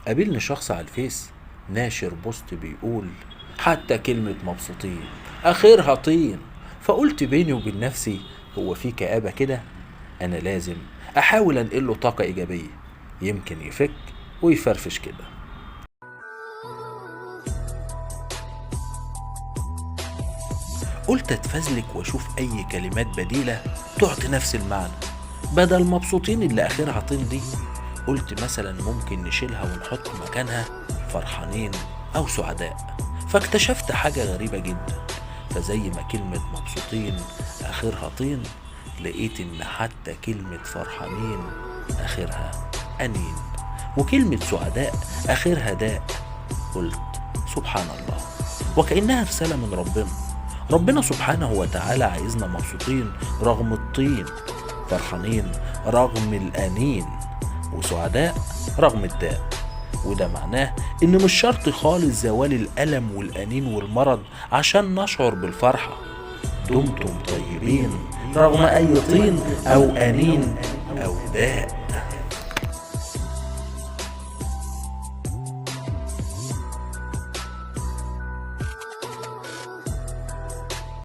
قابلني شخص على الفيس ناشر post بيقول حتى كلمة مبسوطين آخرها طين. فقلت بيني وبين نفسي هو في كآبة كده؟ أنا لازم أحاول أنقله طاقة إيجابية يمكن يفك ويفرفش كده. قلت اتفزلك واشوف اي كلمات بديلة تعطي نفس المعنى بدل مبسوطين اللي اخرها طين دي. قلت مثلا ممكن نشيلها ونحط مكانها فرحانين او سعداء. فاكتشفت حاجة غريبة جدا، فزي ما كلمة مبسوطين اخرها طين، لقيت ان حتى كلمة فرحانين اخرها انين، وكلمة سعداء اخرها داء. قلت سبحان الله، وكأنها رسالة من ربنا. ربنا سبحانه وتعالى عايزنا مبسوطين رغم الطين، فرحانين رغم الأنين، وسعداء رغم الداء. وده معناه إن مش شرط خالص زوال الألم والأنين والمرض عشان نشعر بالفرحة. دمتم طيبين رغم أي طين أو أنين أو داء.